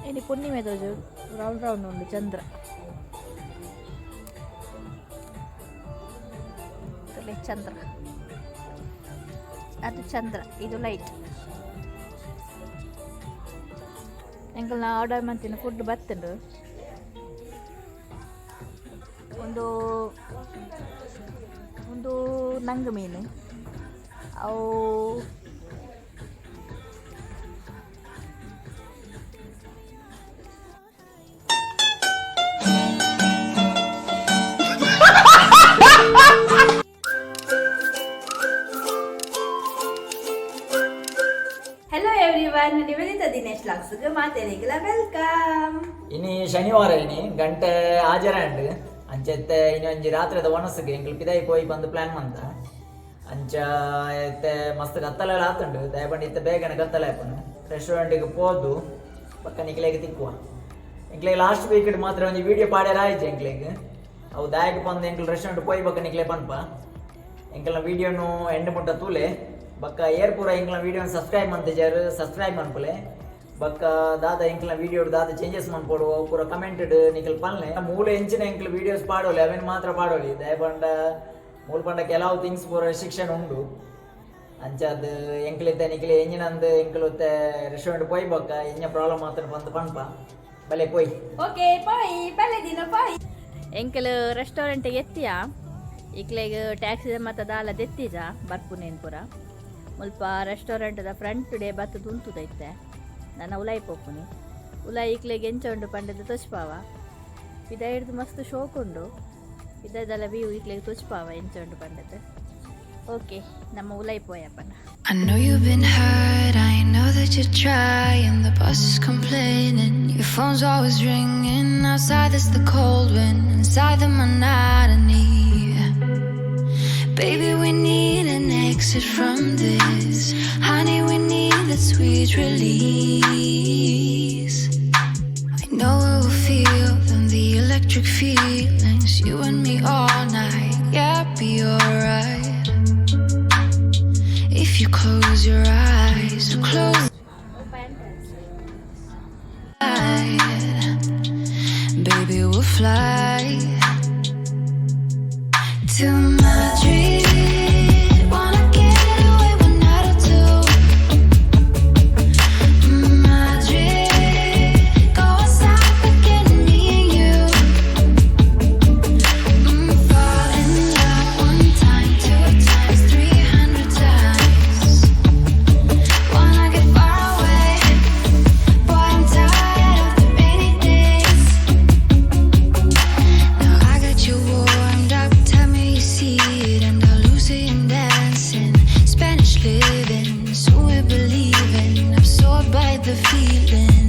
ಇನಿ ಪುಣ್ಣಿಮೆ ತೋಜು, round round ಉಂಡು ಚಂದ್ರ. ತೂಲೆ ಚಂದ್ರ, ಅದು ಚಂದ್ರ, ಇದು ಲೈಟ್. ಎಂಕಲ್ನ ಆರ್ಡರ್ ಮಂತಿನ ಫುಡ್ ಬತ್ತುಂಡು. ಒಂದು ಒಂದು ನಂಗ್ ಮೀನು ಅವು. ಹೆಲೋ ಎವ್ರಿವನ್, ನಿವೇದಿತಾ ದಿನೇಶ್ ವ್ಲಾಗ್ಸ್ಗೆ ಮಾತೆರೆಗ್ಲ welcome. ಇನಿ ಶನಿವಾರ, ಇನಿ ಗಂಟೆ ಆಜರ ಅಂಡ್ ಅಂಚೆತ್ತೆ ಇನಿ ಒಂಜಿ ರಾತ್ರಿದ ಒಣಸ್ಗೆ ಎಂಕ್ಲು ಪಿದಾಯಿ ಪೋಯಿ ಬಂದು ಪ್ಲಾನ್ ಮಂತ. ಅಂಚ ಇತ್ತೆ ಮಸ್ತ್ ಕತ್ತಲೆಲ್ಲ ಆತುಂಡು. ದಯಪಂಡ ಇತ್ತೆ ಬೇಗನೆ ಕತ್ತಲೆ ಆಪುಂಡು. ರೆಸ್ಟೋರೆಂಟಿಗೆ ಪೋದು ಪಕ್ಕ ನಿಕ್ಲೆಗ್ ತಿಕ್ಕುವ. ಎಂಕ್ಲೆಗ್ ಲಾಸ್ಟ್ ವೀಕ್ ಮಾತ್ರ ಒಂಜಿ ವಿಡಿಯೋ ಪಾಡ್ಯಾರ ಆಯ್ತು ಎಂಕ್ಲೆಗ್. ಅವು ದಾಯಕ್ ಬಂದು ಎಂಕ್ಲು ರೆಸ್ಟೋರೆಂಟ್ ಪೋಯಿ ಬಕ್ಕ ನಿಕ್ಲೆ ಪನ್ಪ. ಎಂಕಲ್ನ ವಿಡಿಯೋನು ಎಂಡ್ ಮುಟ್ಟ ತೂಲೆ. ಬಕ್ಕ ಏರ್ ಪೂರ ಎಂಕ್ಲ ವಿಡಿಯೋನ ಸಬ್ಸ್ಕ್ರೈಬ್ ಮಂತಿಜಾರ್, ಸಬ್ಸ್ಕ್ರೈಬ್ ಮನ್ಪುಲೆ. ಬಕ್ಕ ದಾದ ಎಂಕ್ಲ ವಿಡಿಯೋ ದಾದ ಚೇಂಜಸ್ ಮನ್ಪೊಡು, ಅವು ಪೂರ ಕಮೆಂಟ್ ನಿಕಲ್ ಪನ್ಲೆ. ಮೂಲ ಎಂಚಿನ ಎಂಕ್ಲ ವಿಡಿಯೋಸ್ ಪಾಡೋಲಿ, ಅವೇನು ಮಾತ್ರ ಪಾಡೋಲಿ. ದಯಪಂಡ ಮೂಲ ಪಂಡ ಕೆಲವು ಥಿಂಗ್ಸ್ ಪೂರ ರೆಸ್ಟ್ರಿಕ್ಷನ್ ಉಂಡು. ಅಂಚಾದ್ ಎಂಕ್ಲಿತ್ತೆ ನಿಕ್ಲೆ ಎಂಜಿನಂದು ಎಂಕ್ಲುತ್ತೆ ರೆಸ್ಟೋರೆಂಟ್ ಪೋಯ್ ಬಕ್ಕ ಎಂಜ ಪ್ರಾಬ್ಲಮ್ ಮಾತ್ರ ಬಂದು ಪನ್ಪ. ಬಲೆ ಪೋಯ್. ಓಕೆ, ಪಾಯ್ ಬಲ್ಲೆ ದಿನ ಪಾಯ್. ಎಂಕಲ್ ರೆಸ್ಟೋರೆಂಟ್ ಎತ್ತಿಯ. ಇಕ್ಲೆಗ್ ಟ್ಯಾಕ್ಸಿ ಮತ್ತ ದಾಲ ದೆತ್ತಿಜ ಬರ್ಪುನೇನ್ ಪೂರ. ಮುಲ್ಪ ರೆಸ್ಟೋರೆಂಟ್ದ ಫ್ರಂಟ್ ಡೇ ಬತ್ತದು ಉಂತುದೈತೆ. ನನ್ನ ಉಲಾಯಿ ಪೋಪುನಿ. ಉಲಾಯಿ ಇಕ್ಲೆಗ್ ಎಂಚ ಉಂಡು ಪಂಡದು ತೋಚ್ಪಾವ. ಪಿದ ಹಿಡ್ದು ಮಸ್ತ್ ಶೋಕ್ ಉಂಡು. ಪಿದದಲ್ಲ ವ್ಯೂ ಇಕ್ಲೆಗ್ ತೋಚ್ಪಾವ ಎಂಚ ಉಂಡು ಪಂಡದು. ಓಕೆ, ನಮ್ಮ ಉಲಾಯಿ ಪೋಯಪ್ಪನ. I know you've been hurt, I know that you're trying. The boss is complaining, your phone's always ringing. Outside there's the cold wind, inside the monotony. Baby, we need an exit from this. Honey, we need that sweet release. I know it will feel them, the electric feelings. You and me all night, yeah, be alright. If you close your eyes, close eyes, baby, we'll fly to Madrid. Wanna get away one night or two. Madrid, go outside, forget me and you. Fall in love one time, two times, 300 times. Wanna get far away, boy. I'm tired of the rainy days. Now I got you warmed up. Tell me you see it, and I'll lose it in dancing. Spanish living, so we're believing. Absorbed by the feeling.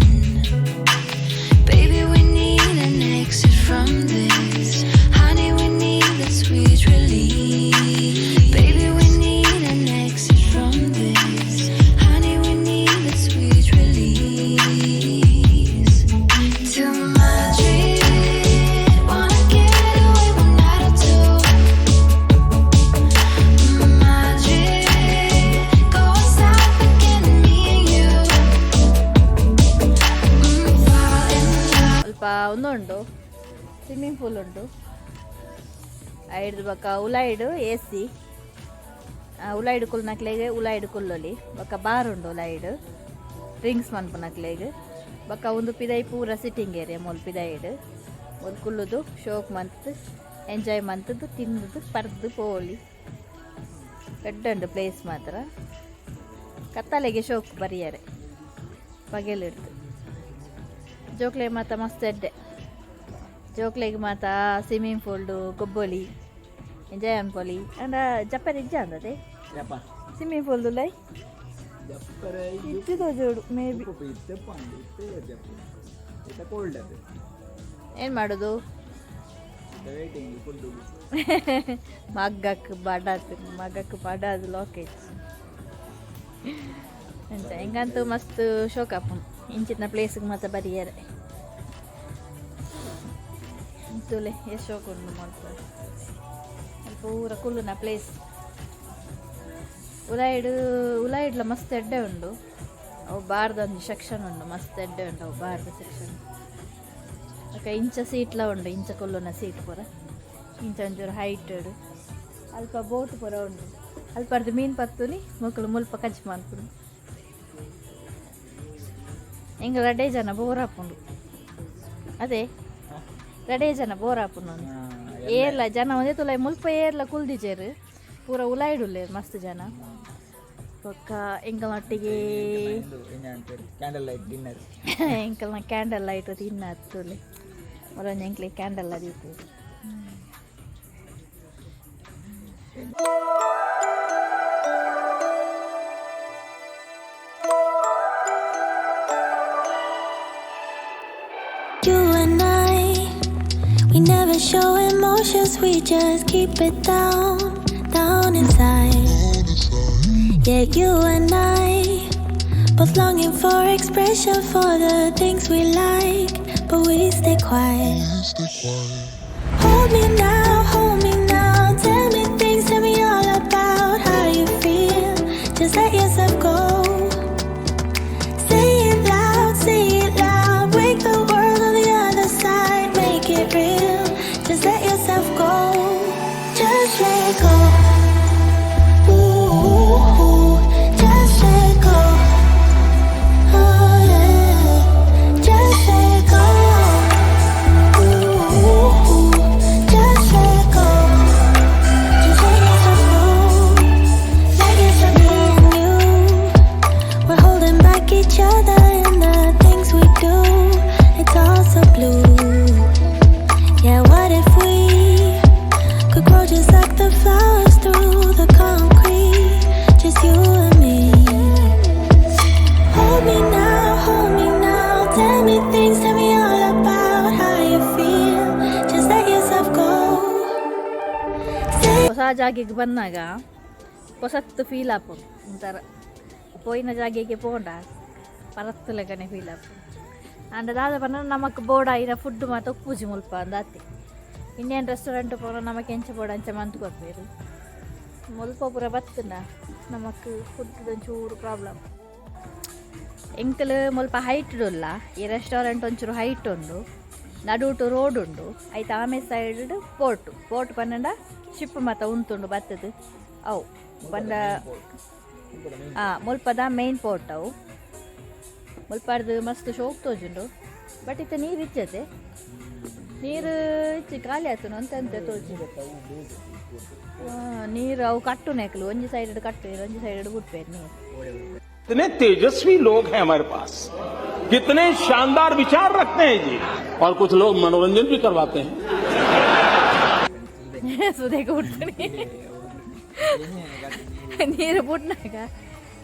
Baby, we need an exit from this. Honey, we need that sweet release. Baby, we need an exit from this. Honey, we need that sweet release. To Madrid, wanna get away one night or two. Madrid, go outside, forget me and you. Fall in love. ಸ್ವಲ್ಪ ಒಂದು ಉಂಟು, swimming pool ಉಂಟು. ಐಡ್ದು ಬೊಕ್ಕ ಉಲಾಯಿಡು ಎ C. ಉಲಾಯಿಡು ಕುಲ್ನಕ್ಲೆಗ್ ಉಲಾಯಿಡು ಕುಲ್ಲೊಲಿ. ಬೊಕ್ಕ ಬಾರ್ ಉಂಡು ಉಲಾಯಿಡು drinks ಮನ್ಪುನಕ್ಲೆಗ್. ಬೊಕ್ಕ ಒಂದು ಪಿದೈ ಪೂರ ಸಿಟ್ಟಿಂಗ್ ಏರಿಯಾ. ಮೂಲು ಪಿದೈಡ್ ಮೂಲು ಕುಲ್ಲುದು ಶೋಕ್ ಮಂತ್ ಎಂಜಾಯ್ ಮಂತದ್ದು ತಿಂದು ಪರ್ದು ಪೋಲಿ. ಎಡ್ಡೆ ಉಂಡು ಪ್ಲೇಸ್ ಮಾತ್ರ. ಕತ್ತಲೆಗೆ ಶೋಕ್ ಬರಿಯರೆ ಪಗೆಲಿಡ್ದು. ಜೋಕ್ಲೆ ಮಾತ ಮಸ್ತ್ ಎಡ್ಡೆ. ಜೋಕ್ಲೆಗ್ ಮಾತ ಸ್ವಿಮ್ಮಿಂಗ್ ಪೂಲ್ಡು ಗೊಬ್ಬೊಲಿ, ಎಂಜಾಯ್ ಅನ್ಪೊಲಿ. ಅಂಡ ಜಪ್ಪರೆ ಇಜ್ಜ ಅಂದದೆ. ಯಪ್ಪ. Swimming pool ದುಲೈ ಜಪ್ಪರೆ. ಇತ್ತಿದ ಜೋಡು ಮೇ ಬಿ. ಇತ್ತಪ್ಪ, ಇತ್ತೆ ಇತ್ತ ಕೋಲ್ಡ್ ಅದು. ಏನು ಮಾಡೋದು? Waiting food. ಮಗ್ಗಕ್ ಬಡಾತ್, ಮಗ್ಗಕ್ ಬಡಾದ್ ಲಾಕೇಜ್ ಎಂತ. ಎಂಕಂತೂ ಮಸ್ತ್ ಶೋಕ್ ಆಪುಂಡು ಇಂಚಿನ ಪ್ಲೇಸ್ಗೆ ಮಾತ ಬರಿಯರೆ. ತೂಲೆ, ಎಷ್ಟು ಶೋಕ್ ಉಂಡು ಮಲ್ಪ. ಅಲ್ಲಿ ಪೂರ ಕುಲ್ಲುನ ಪ್ಲೇಸ್. ಉಲಾಯಿಡು ಉಲಾಯಿಡ್ಲ ಮಸ್ತ್ ಎಡ್ಡೆ ಉಂಡು. ಅವು ಬಾರ್ದ ಒಂಜಿ ಸೆಕ್ಷನ್ ಉಂಡು, ಮಸ್ತ್ ಎಡ್ಡೆ ಉಂಡು ಅವು ಬಾರ್ದ ಸೆಕ್ಷನ್. ಬೊಕ ಇಂಚ ಸೀಟ್ಲ ಉಂಡು, ಇಂಚ ಕುಲ್ಲುನ ಸೀಟ್ ಪೂರ. ಇಂಚ ಒಂಚೂರು ಹೈಟ್. ಅಲ್ಪ ಬೋಟ್ ಪೂರ ಉಂಡು. ಅಲ್ಪರ್ದು ಮೀನ್ ಪತ್ತುನಿ ಮೊಕುಲು, ಮುಲ್ಪ ಕಜ್ಜಿ ಮನ್ಪುನು. ಎಂಕ್ ರಡ್ಡೆ ಜನ ಬೋರ್ ಆಪುಂಡು. ಅದೇ, ರಡ್ಡೆ ಜನ ಬೋರ್ ಆಪುಂಡು. ಏರ್ಲ ಜನ ಒಂದೇ ತುಲೈ ಮುಲ್ಪ ಏರ್ಲ ಕುಲ್ದಿಜೆರ್, ಪೂರ ಉಲಾಯಿಡುಲ್ಲೆರ್ ಮಸ್ತ್ ಜನ. ಬೊಕ್ಕ ಎಂಕಲ್ನೊಟ್ಟಿಗೆ ಕ್ಯಾಂಡಲ್ ಲೈಟ್ ಡಿನ್ನರ್. ಎಂಕಲ್ನ ಕ್ಯಾಂಡಲ್ ಲೈಟ್ ತಿನ್ನ ತುಲೆ. ಒರೊಂಜಿ ಎಂಕ್ಲೆ ಕ್ಯಾಂಡಲ್ ದೀಪೆರ್. You and I, we never show emotions, we just keep it down, down inside. Yeah, you and I, both longing for expression for the things we like, but we stay quiet. Hold me now, hold me now, tell me things, tell me all about how you feel. Just let yourself go. Say it loud, say it loud. Wake the world on the other side. Make it real. Just let yourself go. Just let go. Ooh, just let go. Oh yeah. Just let go. Ooh, just let go. Just let yourself go. Let yourself be and you. We're holding back each other in the things we do. It's all so blue. Yeah, what if we could grow just like the flowers through the concrete? Just you and me. Hold me now, hold me now. Tell me things, tell me all about how you feel. Just let yourself go. Say ಹೊಸ ಜಾಗೆಗೆ ಬಂದಾಗ ಹೊಸತ್ತು feel ಆಪುಂಡು ಒಂಥರ. ಪೋಯಿನ ಜಾಗೆಗೆ ಪೋಂಡ ಪರತ್ತು ಲೆಕ್ಕನೆ feel ಆಪುಂಡು. ಆಂಡ ದಾದ ಪಂಡ, ನಮಕ್ ಬೋಡಾಯಿನ ಫುಡ್ ಮಾತ ಉಪ್ಪುಜಿ ಮುಲ್ಪ ಅಂದಾತೆ. ಇಂಡಿಯನ್ ರೆಸ್ಟೋರೆಂಟ್ ಪೋನ ನಮಕ್ ಎಂಚ ಬೋಡ ಅಂಚ ಮಂತ್ ಕೊರ್ಪೆರ್. ಮುಲ್ಪ ಪೂರ ಬತ್ತುಂಡ ನಮಕ್ ಫುಡ್ ಒಂಚೂರು ಪ್ರಾಬ್ಲಮ್. ಎಂಕಲ್ ಮುಲ್ಪ ಹೈಟ್ ಉಲ್ಲ. ಈ ರೆಸ್ಟೋರೆಂಟ್ ಒಂಚೂರು ಹೈಟ್ ಉಂಡು. ನಡುಟು ರೋಡ್ ಉಂಡು. ಐತ ಆಮೆ ಸೈಡ್ ಪೋರ್ಟ್. ಪೋರ್ಟ್ ಪನ್ನಂಡ ಶಿಪ್ ಮಾತ ಉಂತುಂಡು ಬತ್ತದು ಅವು ಪಂಡ. ಮುಲ್ಪದ ಮೇನ್ ಪೋರ್ಟ್ ಅವು. ಮುಲ್ಪರ್ದು ಮಸ್ತ್ ಶೋಕ್ ತೋಜುಂಡು. ಬಟ್ ಇತ್ತ ನೀರು ಇಜ್ಜತೆ, ನೀರು ಇಜ್ಜಿ, ಖಾಲಿ ಆತುಂಡು ಅಂತ ಅಂತ ತೋಜು. ನೀರು ಅವು ಕಟ್ಟುನೆಕ್ಲು ಒಂಜಿ ಸೈಡ್ ಕಟ್ಟು, ಒಂಜಿ ಸೈಡ್ ಬುಡ್ಪೇರು ನೀರು. कितने तेजस्वी लोग हैं हमारे पास, कितने शानदार विचार रखते हैं जी और कुछ लोग मनोरंजन भी करवाते हैं। ಸುದೆಗೆ ಬಿಡ್ತೀನಿ. ನೀರು ಬುಡ್ನಾಗ,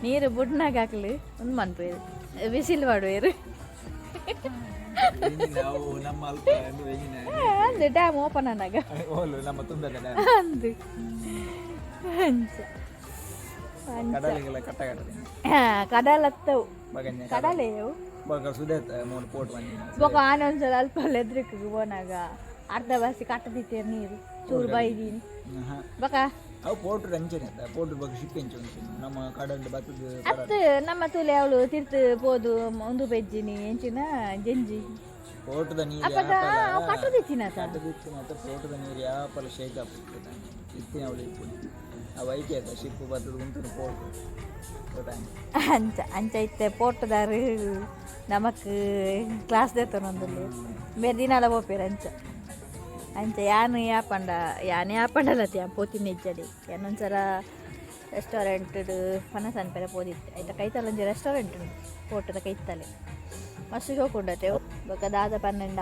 ನೀರು ಬುಡ್ನಾಗ ಹಾಕ್ಲಿ ಒಂದು ಮನ್ಪೇರು, ಬಿಸಿಲು ಮಾಡುವೇರು. ನಾವು ನಮ್ಮ ಅಲ್ಪ ಒಂದು ಎಂಜಿನ. ಅಂದು ಡ್ಯಾಮ್ ಓಪನ್ ಆನಾಗ. ಓಲು ನಮ್ಮ ತುಂಬೆದ ಡ್ಯಾಮ್. ಅಂದು ಅಂಚ ಅಂಚ. ಕಡಲಿಗೆಲ್ಲ ಕಟ್ಟ ಕಟ್ಟದೆ. ಕಡಲತ್ತವು. ಬಗಂಜ. ಕಡಲೆಯವು. ಬೊಕ ಸುದೇತ ಮೂಲು ಪೋಟ್ ಬಂದಿನ. ಬೊಕ ಆನೆ ಒಂದ್ಸಲ ಅಲ್ಪ ಎದ್ರಿಕ್ ಪೋನಾಗ ಅರ್ಧ ಬಾಸಿ ಕಟ್ಟದಿತ್ತೇರು, ನೀರು ಚೂರು ಬೈದೀನಿ ಬೊಕ. ಅವು ಪೋರ್ಟ್ ಅಂಚನೆ ಅತ್ತ, ಪೋರ್ಟ್ ಬೊಕ ಶಿಪ್ ಎಂಚ ಉಂಟು ನಮ್ಮ ಕಡಲು ಬತ್ತದ. ಅತ್ತು ನಮ್ಮ ತೂಲೆ ಅವಳು ತಿರ್ತು ಪೋದು ಒಂದು ಪೆಜ್ಜಿನಿ ಎಂಚಿನ ಜಂಜಿ. ಪೋರ್ಟ್ದ ನೀರು. ಅಪಗ ಅವು ಕಟ್ಟದಿತ್ತಿನ. ಕಟ್ಟದಿತ್ತು ಮತ್ತು ಪೋರ್ಟ್ದ ನೀರು ಯಾಪಲ ಶೇಕ್ ಆಪುತ್ತದೆ. ಇತ್ತಿನ ಅವಳು ಇಪ್ಪುನಿ ಆ ವೈಕೆ ಅತ್ತ, ಶಿಪ್ ಬತ್ತದ ಉಂಟು ಪೋರ್ಟ್. ಅಂಚ ಅಂಚ ಇತ್ತೆ ಪೋರ್ಟ್ದಾರು ನಮಕ್ ಕ್ಲಾಸ್ ದೇತನೊಂದುಲ್ಲೆರ್. ಮೇರ್ ದಿನಾಲ ಪೋಪೆರ್. ಅಂಚ ಅಂಚ ಯಾನ್ ಯಾಪಂಡ, ಯಾನ್ ಯಾಪಂಡಲತ್ತೆ ಯಾನ್ ಪೋತಿನ ಇಜ್ಜಡಿ. ಯಾನೊಂದ್ಸಲ ರೆಸ್ಟೋರೆಂಟ್ ಪನಸ್ ಅನ್ಪೆರೆ ಪೋದಿತ್ತೆ. ಐತ ಕೈತಲ್ ಒಂಜಿ ರೆಸ್ಟೋರೆಂಟ್ ಉಂಡು ಪೋರ್ಟದ ಕೈತಲೆ, ಮಸ್ತ್ ಶೋಕ್ ಉಂಡತೆ. ಬೊಕ ದಾದ ಪನ್ನಂಡ,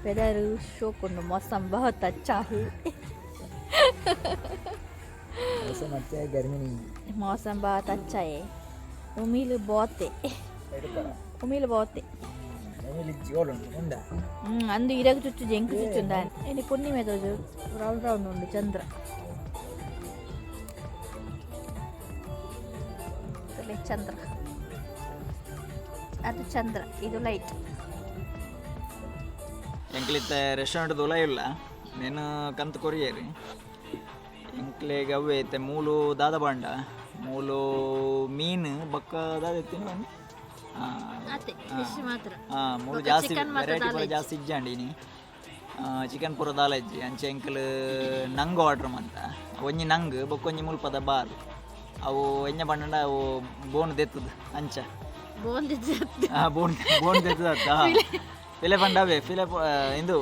ವೆದರ್ ಶೋಕ್ ಉಂಡು, मौसम बहुत अच्छा है. मौसम अच्छा है, गर्मी नहीं है. मौसम बहुत अच्छा है, उमिल बहुत है, ಉಮಿಲ್ बहुत. ಉಮಿಲ್ ಜೋರು ಉಂಟು, ಉಂಡಾ? ಹ್ಮ್, ಅಂದು ಇರಗ್ ಚುಚ್ಚು, ಜೆಂಕ್ ಚುಚ್ಚುಂದ. ಇನಿ ಪುಣ್ಣಿಮೆ ತೋಜು, ರೌಂಡ್ ರೌಂಡ್ ಉಂಡು ಚಂದ್ರ. ತಲೆ ಚಂದ್ರ, ಅದು ಚಂದ್ರ, ಇದು ಲೈಟ್. ಎಂಕ್ಲಿತ್ತ ರೆಸ್ಟೋರೆಂಟ್ ದೊಲ ಇಲ್ಲ, ನೇನು ಕಂತು ಕೊರಿಯೇರಿ. ಎಂಕ್ಲೆಗ್ ಅವ್ವೆ ಇತ್ತೆ ಮೂಲು ದಾದ ಬಾಂಡ, ಮೂಲು ಮೀನು ಬೊಕ್ಕ ದಾದ ಇತ್ತಿನ. ಅತ್ತೆ ಫಿಶ್ ಮಾತ್ರ. ಮೂಲು ಜಾಸ್ತಿ ಚಿಕನ್ ಮಾತ್ರ. ವೆರೈಟಿ ಪೂರ ಜಾಸ್ತಿ ಇಜ್ಜಾಂಡಿ ಇನಿ. ಚಿಕನ್ ಪೂರ ದಾಲ ಇಜ್ಜಿ. ಅಂಚೆ ಎಂಕಲ್ ನಂಗ್ ಆರ್ಡ್ರ್ ಮಂತ. ಒಂಜಿ ನಂಗ್, ಬೊಕ್ಕ ಒಂಜಿ ಮುಲ್ಪದ ಬಾರ್. ಅವು ಎಂಜ ಪಂಡ ಅವು ಬೋನ್ ದೆತ್ತದು ಅಂಚ. ಬೋನ್. ಬೋನ್ ಬೋನ್ ದೆತ್ತದ. ಫಿಲೆ ಪಂಡ ಅವೇ ಫಿಲೆ ಇಂದು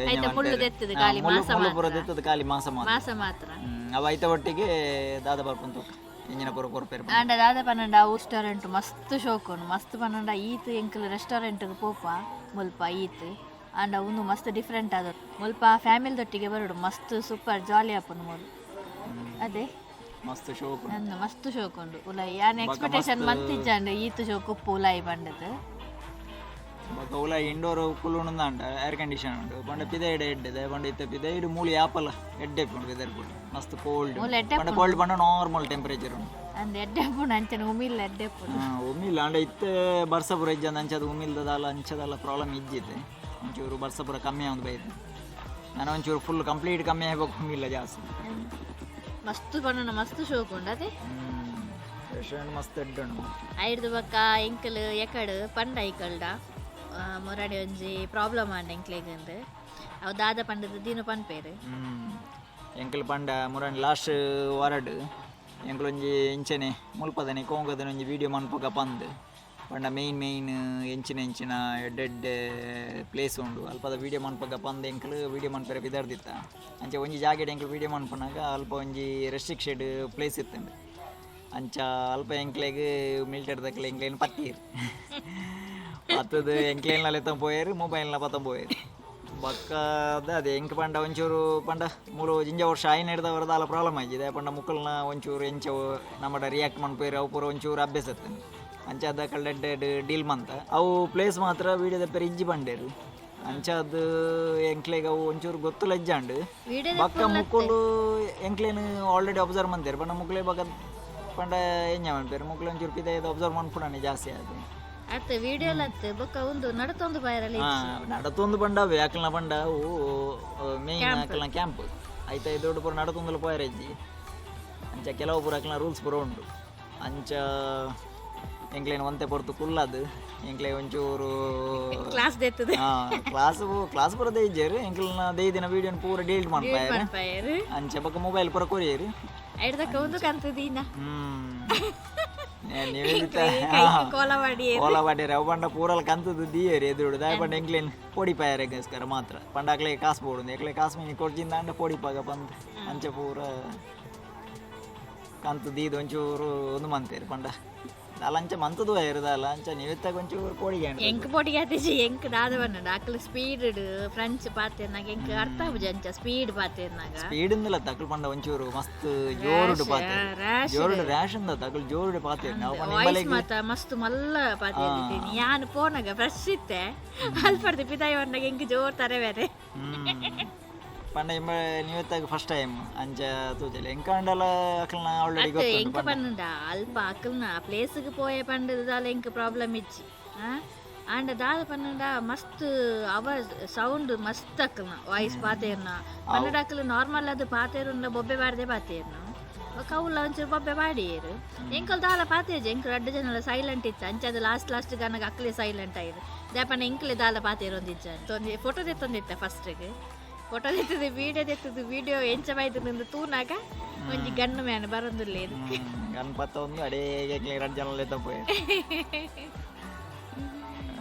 ಎಂಜ ಐತ ಮುಳ್ಳು ಪನ್ಪೆರ್? ದೆತ್ತದು, ಖಾಲಿ ಮುಳ್ಳು. ಮಾಂಸ. ಮುಳ್ಳು ಪೂರ ದೆತ್ತದು, ಖಾಲಿ ಮಾಂಸ ಮಾತ್ರ. ಮಾಸ ಮಾತ್ರ. ಅವು ಐತ ಒಟ್ಟಿಗೆ ದಾದ ಬರ್ಪುಂಡು ತೂಕ, ಎಂಜಿನ ಪೂರ ಕೊರ್ಪೆರ್. ಆಂಡ ದಾದ ಪನ್ನಂಡ, ಅವು ರೆಸ್ಟೋರೆಂಟ್ ಮಸ್ತ್ ಶೋಕುಂಡು. ಮಸ್ತ್ ಪನ್ನಂಡ ಈತ್ ಎಂಕಲ್ ರೆಸ್ಟೋರೆಂಟ್ಗೆ ಪೋಪ ಮುಲ್ಪ ಈತ್. ಆಂಡ ಉಂದು ಮಸ್ತ್ ಡಿಫ್ರೆಂಟ್ ಆದ. ಮುಲ್ಪ ಫ್ಯಾಮಿಲಿ ದೊಟ್ಟಿಗೆ ಬರೋಡು, ಮಸ್ತ್ ಸೂಪರ್ ಜಾಲಿ ಆಪುಂಡು ಮೂಲು ಅದೇ. ಮಸ್ತ್ ಶೋಕು. ನಂದು ಮಸ್ತ್ ಶೋಕ್ ಉಂಡು ಉಲಾಯಿ. ಯಾನ್ ಎಕ್ಸ್ಪೆಕ್ಟೇಷನ್ ಮಂತಿಜ್ಜಾಂಡ್ ಈತ್ ಶೋಕ್ ಉಪ್ಪು ಉಲಾಯಿ ಪಂಡದು. ಬೊಕ್ಕ ಉಲ ಇಂಡೋರ್ ಕುಲ್ಲುಂಡಾಂಡ ಏರ್ ಕಂಡೀಷನ್ ಉಂಡು. ಪಂಡ ಪಿದೈಡ್ ಎಡ್ಡೆ. ಪಂಡ ಇತ್ತೆ ಪಿದೈಡ್ ಮೂಲು ಯಾಪಲ ಎಡ್ಡೆ ಉಪ್ಪುಂಡು ವೆದರ್ ಪೂರ. ಮಸ್ತ್ ಕೋಲ್ಡ್. ಮೂಲು ಎಡ್ಡೆ. ಪಂಡ ಕೋಲ್ಡ್ ಪಂಡ ನಾರ್ಮಲ್ ಟೆಂಪರೇಚರ್ ಉಂಡು. ಅಂದ್, ಎಡ್ಡೆ ಉಪ್ಪುಂಡು. ಅಂಚನೆ ಉಮಿಲ್ ಎಡ್ಡೆ ಉಪ್ಪುಂಡು. ಉಮಿಲ್ ಆಂಡ ಇತ್ತೆ ಬರ್ಸ ಪೂರ ಇಜ್ಜಂದ ಅಂಚದ ಉಮಿಲ್ದದಾಲ ಅಂಚದಲ್ಲ ಪ್ರಾಬ್ಲಮ್ ಇಜ್ಜಿತ್ತೆ. ಒಂಚೂರು ಬರ್ಸ ಪೂರ ಕಮ್ಮಿ ಆವೊಂದು ಬೈದು. ನಾನು ಒಂಚೂರು ಫುಲ್ ಕಂಪ್ಲೀಟ್ ಕಮ್ಮಿ ಆಗ್ಬೇಕು ಉಮಿಲ್ಲ ಜಾಸ್ತಿ. ಮಸ್ತ್ ಪನ್ನನ ಮಸ್ತ್ ಶೋಕ್ ಉಂಡು ಅದೇ. ರೆಸ್ಟೋರೆಂಟ್ ಮಸ್ತ್ ಎಡ್ಡೆ ಉಂಡು. ಐಡ್ದು ಬೊಕ್ಕ ಎಂಕಲ್ ಎಕಡ್ ಪಂಡ ಐಕಲ್ಡ ಮೊರಾಡಿ ಒಂಜಿ ಪ್ರಾಬ್ಲಮ್ ಆಂಡ್ ಎಂಕ್ಲೆಗಂದು. ಅವು ದಾದ ಪಂಡದು ದಿನ ಪನ್ಪೇರು. ಎಂಕಲ್ ಪಂಡ ಮುರಾನಿ ಲಾಸ್ಟ್ ವಾರಡ್ ಎಂಕಲ್ ಒಂಜಿ ಇಂಚನೆ ಮುಲ್ಪದನೆ ಕೋಂಗದನೆ ಒಂಜಿ ವೀಡಿಯೋ ಮನ್ಪುಗ ಪಂದ್. ಪಂಡ ಮೇಯ್ನ್ ಮೇಯ್ನ್ ಎಂಚಿನ ಎಂಚಿನ ಎಡ್ಡೆ ಎಡ್ಡೆ ಪ್ಲೇಸ್ ಉಂಡು ಅಲ್ಪದ ವೀಡಿಯೋ ಮನ್ಪುಗ ಪಂದ್ ಎಂಕಲ್ ವೀಡಿಯೋ ಮನ್ಪೆರೆ ಪಿದರ್ದಿತ್ತ. ಅಂಚ ಒಂಜಿ ಜಾಗೆಡ್ ಎಂಕಲ್ ವೀಡಿಯೋ ಮನ್ಪುನಾಗ ಅಲ್ಪ ಒಂಜಿ ರೆಸ್ಟ್ರಿಕ್ಷೆಡ್ ಪ್ಲೇಸ್ ಇತ್ತುಂಡು. ಅಂಚ ಅಲ್ಪ ಎಂಕ್ಲೆಗ್ ಮಿಲಿಟರಿದಕ್ಲೆ ಎಂಕ್ಲೇನ್ ಪತ್ತೀರ್ ಪತ್ತದು ಎಂಕ್ಲೇನ್ಲ ಲೆತ್ತೊಂದು ಪೋಯೆರ್, ಮೊಬೈಲ್ನ ಪತ್ತೊಂದು ಪೋಯೆರ್. ಬೊಕ್ಕ ಅದೇ ಅದೇ ಎಂಕ್ ಪಂಡ ಒಂಚೂರು ಪಂಡ ಮೂಲು ಜಿಂಜ ವರ್ಷ ಆಯಿನ ಹಿಡ್ದವರ ದಾಲ ಪ್ರಾಬ್ಲಮ್ ಆಗಿದೆ. ಪಂಡ ಮುಕ್ಕಲ್ನ ಒಂಚೂರು ಎಂಚ ನಮ್ಮಡ ರಿಯಾಕ್ಟ್ ಮನ್ಪೇರು, ಅವು ಪೂರ ಒಂಚೂರು ಅಭ್ಯಾಸ ಇತ್ತು. ಅಂಚ ಅದ ಎಡ್ಡೆ ಡೀಲ್ ಮಂತ. ಅವು ಪ್ಲೇಸ್ ಮಾತ್ರ ವೀಡಿಯೋದ ಪೇರು ಇಜ್ಜಿ ಬಂಡೇರು. ಅಂಚ ಅದು ಎಂಕ್ಲೆಗ್ ಅವು ಒಂಚೂರು ಗೊತ್ತುಲ ಇಜ್ಜಾಂಡ್. ವೀಡಿಯೋ ಬೊಕ್ಕ ಮುಕ್ಕುಲು ಎಂಕ್ಲೇನ್ ಆಲ್ರೆಡಿ ಅಬ್ಸರ್ವ್ ಮಂತೇರು. ಪಂಡ ಮುಕ್ಲೆ ಬೊಕ್ಕ ಪಂಡ ಎಂಜ ಮನ್ಪೇರು, ಮುಕ್ಲೆ ಒಂಚೂರು ಪಿದಾಯ್ದ ಅಬ್ಸರ್ವ್ ಮನ್ಪುಣನೆ ಜಾಸ್ತಿ ಅದು. ಅತ್ತ ವಿಡಿಯೋ ಅತ್ತ ಬೊಕ್ಕ ಒಂದು ನಡತೊಂದು ಬೈರಲ್. ನಡತೊಂದು ಪಂಡ ಅವೇ ಅಕಲ್ನ ಪಂಡ ಅವು ಮೇಯ್ನ್ ಅಕಲ್ನ ಕ್ಯಾಂಪ್ ಐತ. ದೊಡ್ಡ ಪೂರ ನಡತೊಂದುಲ ಪೋಯರೆ ಇಜ್ಜಿ. ಅಂಚ ಕೆಲವು ಪೂರ ಅಕಲ್ನ ರೂಲ್ಸ್ ಪೂರ ಉಂಡು. ಅಂಚ ಎಂಕ್ಲೇನ್ ಒಂತೆ ಪೊರ್ತು ಕುಲ್ಲದು ಎಂಕ್ಲೆ ಒಂಚೂರು ಕ್ಲಾಸ್ ದೆತ್ತದು. ಕ್ಲಾಸ್ ಕ್ಲಾಸ್ ಪೂರ ದೇಯಿಜ್ಜೆರ್. ಎಂಕ್ಲೆನ ದೇಯ್ದಿನ ವೀಡಿಯೋನ ಪೂರ ಡಿಲೀಟ್ ಮನ್ಪಾಯೆರ್. ಪನ್ಪಾಯೆರ್. ಅಂಚ ಬೊಕ್ಕ ಮೊಬೈಲ್ ಪೂರ ಕೊರಿಯೆರ್. ಐಡ್ದಕ್ಕ ಒಂದು ಕಂತದೀನ. ನಿವೇದಿತ ಕೋಲ ಮಾಡಿ. ಕೋಲ ಪಾಡ್ಯೆರ್. ಅವು ಪಂಡ ಪೂರಲ ಕಂತುದು ದೀಯೆರ್ ಎದುರುಡು. ದಾಯೆ ಪಂಡ ಎಂಕ್ಲೇನ್ ಪೊಡಿ ಪಾಯರೆಗೋಸ್ಕರ ಮಾತ್ರ. ಪಂಡ ಅಕ್ಲೆ ಕಾಸು ಬೋಡು, ಎಕ್ಲೆ ಕಾಸು ಮೀನಿ ಕೊರ್ಜಿಂದ ಪೊಡಿಪಾಗ ಪಂದ್. ಅಂಚ ಪೂರ ಕಂತು ದೀದ್ ಒಂಚೂರು ಒಂದು ಮಂತೇರು. ಪಂಡ ದಾಲ ಅಂಚ ಮಂತದು ದಾಲ. ಅಂಚ ನಿವೇತ್ತಾಗ ಒಂಚೂರು ಪೋಡಿಗೆ. ಎಂಕ್ ಪೋಟಿಗೆ ಆತಿಜಿ. ಎಂಕ್ ದಾದ ಪನ್ನಡ, ಅಕ್ಲು ಸ್ಪೀಡ್ ಫ್ರೆಂಚ್ ಪಾತೆರ್ನಾಗ ಎಂಕ್ ಅರ್ಥ ಆಪುಜಿ. ಅಂಚ ಸ್ಪೀಡ್ ಪಾತೆರ್ನಾಗ. ಸ್ಪೀಡ್ ಇಂದಲ ತಕಲ್. ಪಂಡ ಒಂಚೂರು ಮಸ್ತ್ ಜೋರುಡು ಪಾತೆ. ರ್ಯಾಶ್. ಜೋರುಡು ರ್ಯಾಶ್ ಇಂದ ತಕಲ್ ಜೋರುಡು ಪಾತೆ. ನಾವು ಪಂಡ ವಾಯ್ಸ್ ನಿಂಬಲೆಗ್ ಮಾತ ಮಸ್ತ್ ಮಲ್ಲ ಪಾತೆರ್ದಿದ್ದೀನಿ. ಯಾನ್ ಪೋನಾಗ ಫ್ರೆಶ್ ಇತ್ತೆ. ಅಲ್ಪರ್ದು ಪಿದಾಯಿ ಬಂದಾಗ ಎಂಕ್ ಜೋರ್ ತಾರೆ ಬೇರೆ. ಪಂಡ ಇಂಬ ನಿವೇತ್ತಾಗ ಫಸ್ಟ್ ಟೈಮ್ ಅಂಚ ತೂಜಲೆ. ಎಂಕಾಂಡಲ ಅಕಲ್ನ ಆಲ್ರೆಡಿ ಅತ್ತೆ ಗೊತ್ತುಂಡು. ಎಂಕ್ ಪಂಡ ಪನ್ನುಂಡ, ಅಲ್ಪ ಅಕಲ್ನ ಪ್ಲೇಸ್ಗೆ ಪೋಯೆ ಪಂಡದಾಲ ಎಂಕ್ ಪ್ರಾಬ್ಲಮ್ ಇಜ್ಜಿ. ಆ ಆಂಡ ದಾದ ಪನ್ನುಂಡ, ಮಸ್ತ್ ಅವ ಸೌಂಡ್ ಮಸ್ತ್ ಅಕಲ್ನ ವಾಯ್ಸ್ ಪಾತೇರ್ನ. ಪನ್ನಡ ಅಕಲ್ ನಾರ್ಮಲ್ ಅದು ಪಾತೇರುಂಡ ಬೊಬ್ಬೆ ಬಾರ್ದೆ ಪಾತೇರ್ನ. ಬೊಕ್ಕ ಅವುಲ ಒಂಚೂರು ಬೊಬ್ಬೆ ಬಾಡಿಯೇರು. ಎಂಕಲ್ ದಾಲ ಪಾತೇಜ್. ಎಂಕ್ ರಡ್ಡು ಜನಲ ಸೈಲೆಂಟ್ ಇತ್ತು. ಅಂಚ ಅದು ಲಾಸ್ಟ್ ಲಾಸ್ಟ್ ಗನಗ ಅಕ್ಲೆ ಸೈಲೆಂಟ್ ಆಯ್ತು. ದಾಪಣ್ಣ ಎಂಕ್ಲೆ ದಾಲ ಪಾತೇರೊಂದಿಜ್ಜ. ತೊಂದಿ ಫೋಟೋ ತೆತ್ತೊಂದಿತ್ತ. ಫಸ್ಟ್ಗೆ ಫೋಟೋ ತೆತ್ತದು, ವೀಡಿಯೋ ತೆತ್ತದು. ವೀಡಿಯೋ ಎಂಚ ಬೈದು ತೂನಾಗ ಒಂಜಿ ಗಣ್ಣು ಮ್ಯಾನ್ ಬರೊಂದುಲ್ಲೇನು. ಗನ್ ಪತ್ತ ಒಂದು ಅಡೇ ರಡ್ಡು ಜನ ಲೆತ್ತ ಪೋಯೆರ್